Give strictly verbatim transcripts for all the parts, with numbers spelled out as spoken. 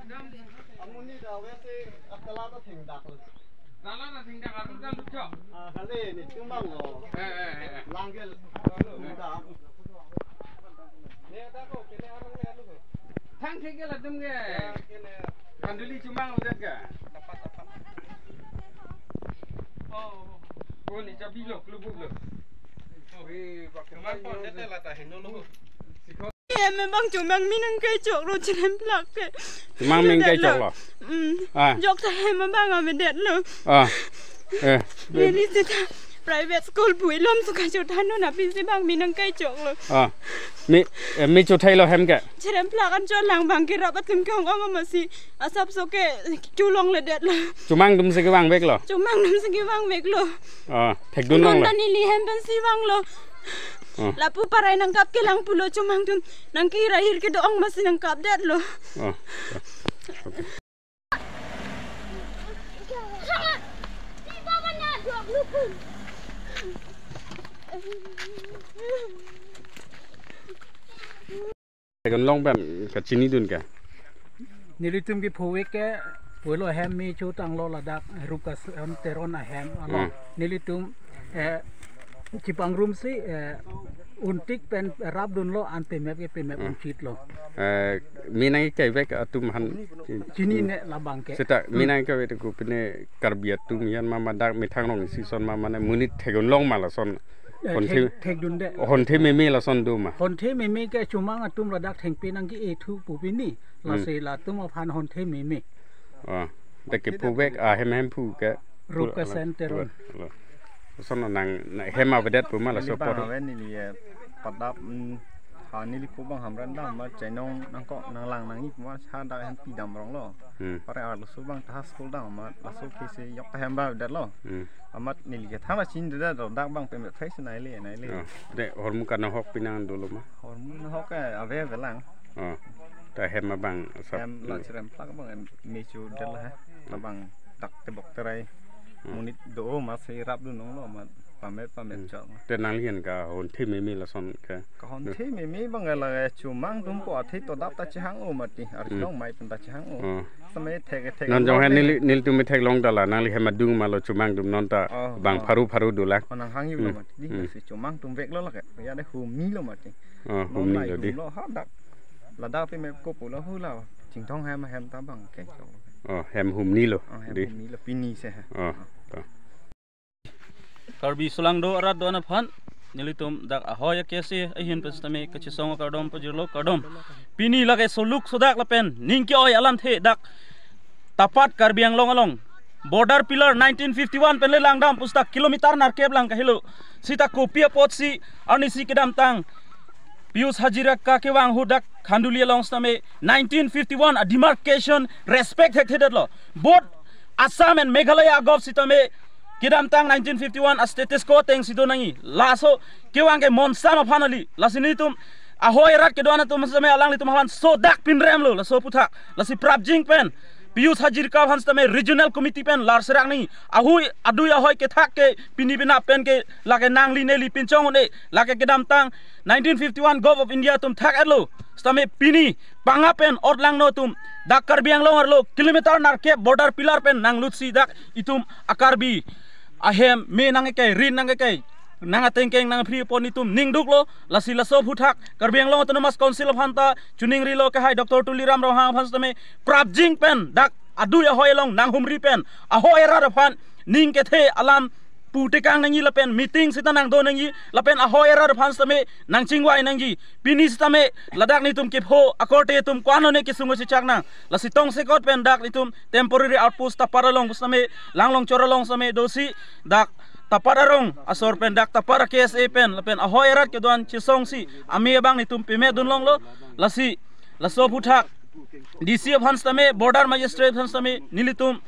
Amonit ave si akala ta thengdak lo. Akala ta thengdak, aru ta lutcho. Ah, kali ne chumang lo. Eh, eh, eh, eh. Langkel. Thengdak. Ne ta ko, kele arong le alu ko. Thang thek ke latum ke. Ya, kele. Kanduli chumang lo det ke. Tapat, tapat. Oh. Ko ne chabi lo, klubuk lo. Oh. Eh, bak chumang pon det la ta heno lo. Hem abang chumang mi nangkaichok lo, chirem plak ke. Chumang mi nangkaichok lo. Mm. Ah. Jok ta hem abang avedet lo. Ah. Eh. Neli seta private school pu ilom suka chothan lo, na pisi abang mi nangkaichok lo. Ah. Mi, eh, mi chothai lo hem ke. Chirem plak an chot lang abang kerap atum ke-ong ong amatsi asapso ke chulongledet lo. Chumang atum si kevangvek lo. Chumang atum si kevangvek lo. Ah. Thekdun long lo. Non ta neli hem pensi vang lo. Oh. Lapu parai nangkap kelang pulo, chumang atum nangkira hir kedo-ong amatsi nangkapdet lo. Oh. Okay. Theklong pen kachinidun ke. Nelitum kephovek ke pulo hem me chotanglo ladak Rukasen Teron ahem along. Hmm. Nelitum, eh, chepangrum si, eh, untik pen rapdunlo, an pemep ke pemep, hmm, unchit lo. Eh, me nangkaivek atum aphan chinine labang ke. Seta me, hmm, nangkaivek ko pine Karbi atum ahin ma, ma dak methang along isi ason ma, mane monit theklong ma lason. Eh, honthe, thek, thekdunde. Honthe meme lason do ma. Honthe meme ke chumang atum ladak thengpi nangji ethu pu pini. Hmm. Lasi latum aphan honthe meme. Ah, dak kephovek ahem hemphu ke. Rukasen Teron. Lo, lo. Lason nang, nang hem avedet pu ma laso. Neli bang apor ave neli, eh, padap, mm, ha neli phu bang Hamren dam ma chainong nangkok nanglang nangji pu ma sa dak hempi dam rong lo. Hmm. Pare arloso bang ta school dam ma laso ke si yok ta hem ba det lo. Hmm. Amat neli kethang la chinine det lo, dak bang pemep phai si nai le, nai le. Oh, de hormu kanahok pi nang dolo ma. Hormu nahok ke ave ave lang. Oh. Ta hem abang asap. Hem la chirem plak abang em me chodet la he. Hmm. Labang dak tebok terai. Hmm. Monit do amatsi rapdun longlo amat pamep pamep, hmm, chok. Te nangli ahin ke honthe meme lason ke. Ke honthe meme abang la chumang atum ko athe todap ta chehang-o mati. Ar, hmm, chinong mai pen ta chehang-o. Oh. Same thek thek. Non jong he neli, nelitum theklong ta la nangli hem adung ma lo, chumang atum non ta, oh, bang, oh, pharu pharu do lang. Oh, nanghangji lo, hmm, mati. Di, hmm, si chumang atum veklo lake. Ya de humnilo mati. Oh, non humnilo di. Humlo ha dak. Ladak pemep ko pulo hula. Chingthong hem hem ta bang ke. Oh, hem humnilo. Oh, hem di. Humnilo pini si he. Oh, to. Karbi solangdo arat do-an aphan nelitum dak ahoi akesi ahin pen sitame kachesong kardom pajirlo, kardom. Pini lake soluk sodak lapen ning ke-oi alamthe dak Tapat Karbi Anglong along border pillar nineteen fifty-one pen le langdam pusita kilometer nerkep lang kahelo. Sita kopi apotsi arnisi kedamtang Pius Hazarika kevang ahut dak Khanduli along sitame nineteen fifty-one a demarcation respect thekthedetlo. Both Assam and Meghalaya agov sitame kedamtang nineteen fifty-one a status quo atengsi do nangji. Laso kevang ke monsam aphan kali. Lasi nelitum ahoi arat kedo-an atum sitame alanglitum aphan sodak pinremlo laso aphuthak. Lasi prapjin pen Pius Hazarika aphan sitame regional committee pen lar serak nangji. Ahui adui ahoi kethak ke pini penap pen ke lake nangli neli pinchong un-e, lake kedamtang nineteen fifty-one Govt of India atum thak-etlo. Sitame pini panga pen otlangno atum dak Karbi Anglong arlo kilometer nerkep border pillar pen nanglutsi dak itum a-Karbi ahem me nangkekai, rit nangkekai, nang atengkeng nangphri apot nelitum ningduklo. Lasi laso aphuthak Karbi Anglong Autonomous Council aphan ta choningrilo, kehai Doctor Tuliram Ronghang aphan sitame prapjin pen dak adui ahoi along nanghumri pen ahoi arat aphan ning kethe alam pu tekang nangji lapen meeting sita nangdo nangji lapen ahoi arat aphan sitame nangchingvai nangji. Pini sitame ladak nelitum kepho akorte atum ko-an lone kesung kachechak nang. Lasi tongsekot pen dak nelitum temporary outpost Tapat along sitame Langlongchor along sitame dosi dak Tapat arong asor pen dak Tapat a-K S A pen lapen ahoi arat kedo-an chesongsi ame abang nelitum pemedun longlo. Lasi laso aphuthak D C aphan sitame, border magistrate aphan sitame, nelitum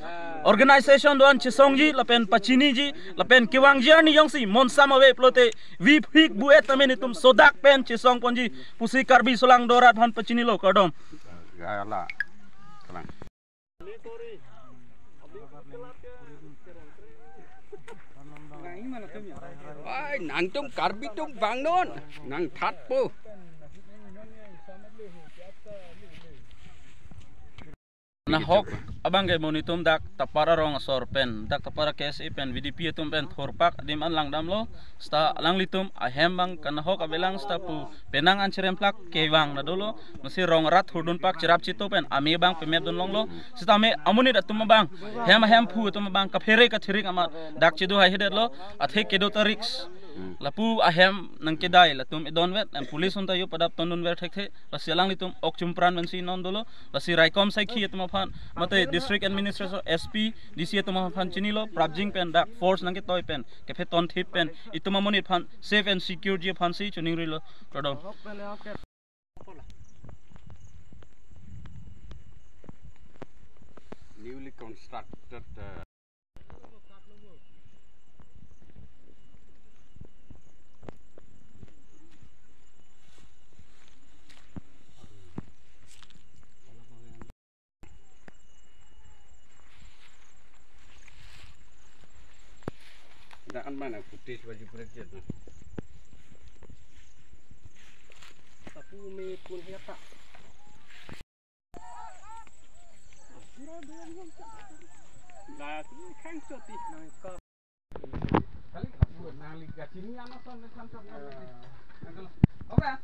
organization do-an chesongji lapen pachiniji lapen kevangji arni jongsi monsam ave pulote vi phik bu-et tame nelitum sodak pen chesong ponji pusi Karbi solangdo arat aphan pachinilo, kardom. Ya, ya, la. Kalang. Ai, nangtum Karbi atum vangnon, nangthatpo. Nahok abang ke monit atum dak Tapar arong asor pen, dak Tapar K S A pen, V D P atum pen thurpak adim an langdamlo, seta alanglitum ahem abang kanahok avelang seta pu penang an cheremplak kevang na dolo, masi rong rat hurdunpak cherap chito pen ame abang pemetdun longlo, seta ame amonit atum abang, hem ahemphu atum abang, kaphere kathirik amat dak chido haihedetlo, athe kedo ta risk. Hmm. Lapu ahem nangkedai latum edonvet, em police unta yo padap tondunver thekthe, lasi alanglitum ok chumpran pensi non dolo, lasi raikom saikhi atum aphan, mate district administration, S P, D C atum aphan chinilo, prapjin pen dak force nangketoi pen, kepheton thip pen, itum amonit aphan safe and secure ji aphansi chiningrilo, kardom. Newly constructed, uh, Dak an mana footage baju pura kiat na. Tapu me pun heta. Dak khang choti nangkok. Kali nangli gachini ano son le than than. Okay.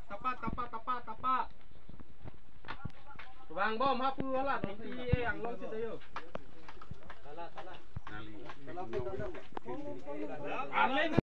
Tapa, tapa, tapa, tapa. Vang bom hapu hala, thengpi e anglong sita yo. Salah, salah.